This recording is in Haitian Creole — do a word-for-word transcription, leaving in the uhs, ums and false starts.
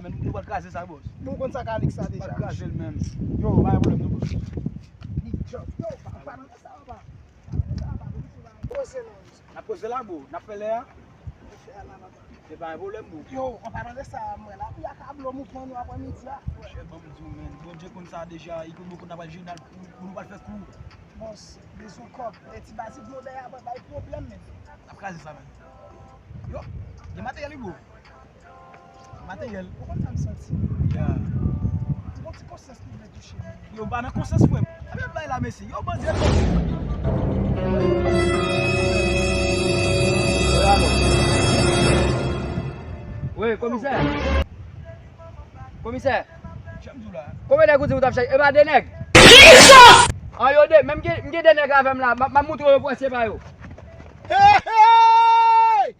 Men nou pral kraze sa, bòs. Bon, konn sa Kalix sa deja. Pral kraze l menm. Yo, pa gen pwoblèm, non, bòs. Big job. Yo, pa, pa nan sa, pa. Pa nan sa, pa. Poze non. N ap poze la, bro. N ap fè lè a. N ap fè lè a, papa. Se pa gen pwoblèm, bro. Yo, an palan de sa, mwen la, pou y a kablo mouvman nou aprè midi a. Chè, ban m di w, men. Bondye konn sa deja. Li konn nou konn n ap al jwe, n al, pou nou pral fè kou. Bòs, bezwen kòb. E ti bazik nou dèyè a, bay pwoblèm, men. N ap kraze sa, men. Yo, gen materyèl, wi, bro. Materyèl. Ou konn sa m santi? Ya. Ou gon ti konsyans ki vle touche m. Yo, m pa nan konsyans, frè m. Ebyen, bay la, mesye. Yo, bandi. Wi, komisè. Komisè. Jan m di w la. Konbyen nèg ou di ou t ap chache? E pa de nèg? An yo de. Men m gen, m gen de nèg avè m la. M ap, m ap moutre yo pwen se pa yo. Hey, hey!